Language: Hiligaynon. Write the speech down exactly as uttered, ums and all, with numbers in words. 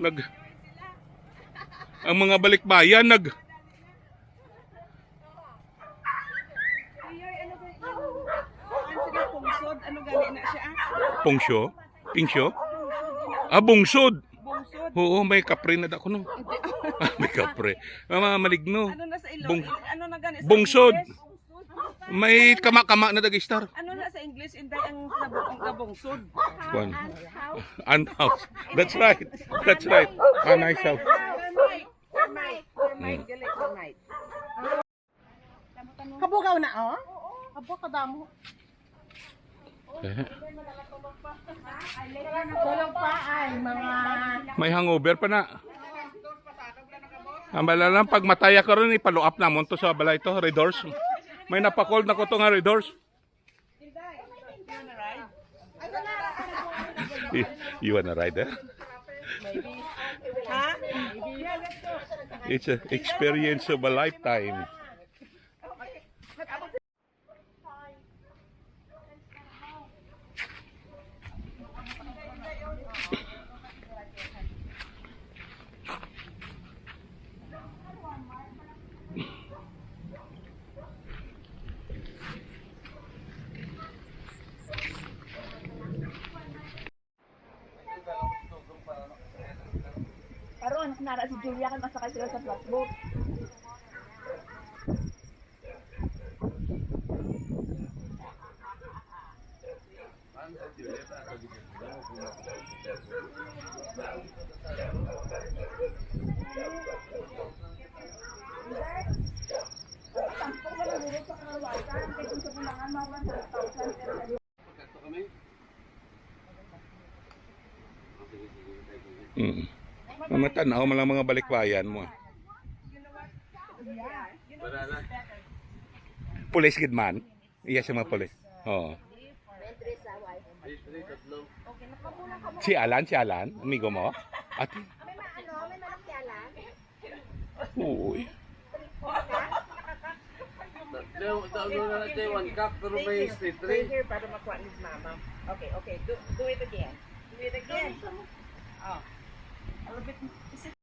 Nag, ang mga balikbayan nag Kuan sila, pungsod. Ano gani na siya? Pungsyo? Pingsyo? Ah, bungsod. Bungsod. Oo, may kapre na da kuno. Ah, may kapre. Ah, mga maligno. Ano na sa Ilocos? Bung- Ano na gani sa Bungsod. English? May kama-kama na da, Star. Ano na sa English, Inday, ang nabung-, ang nabungsod? Kuan. An house. That's right. That's right. A nice house. Termite. Termite. Termite. Gali, termite. Kabugaw na, oh. Abo, kadamo. Eh, Tulog pa ay mga may hangover pa na. Ang bala lang, pag mataya ka rin, ipaluap namon to sa balay to, Red Horse. May napakol na ko to nga Red Horse. You, you wanna ride there? It's an experience of a lifetime. Karon, nara si Julia kay masakay sila sa flatboat. Mm. Ang matan-aw man lang mga balikbayan mo. Pulis gid man. Iya sa mga pulis. Oo. Si Alan, si Alan, amigo mo? Ate? Uy. Daw, daw, daw na lang tayo, one cup, pero may history. Here para makuha ni mama. Okay, okay. Do, do it again. Do it again. Oh. A little bit.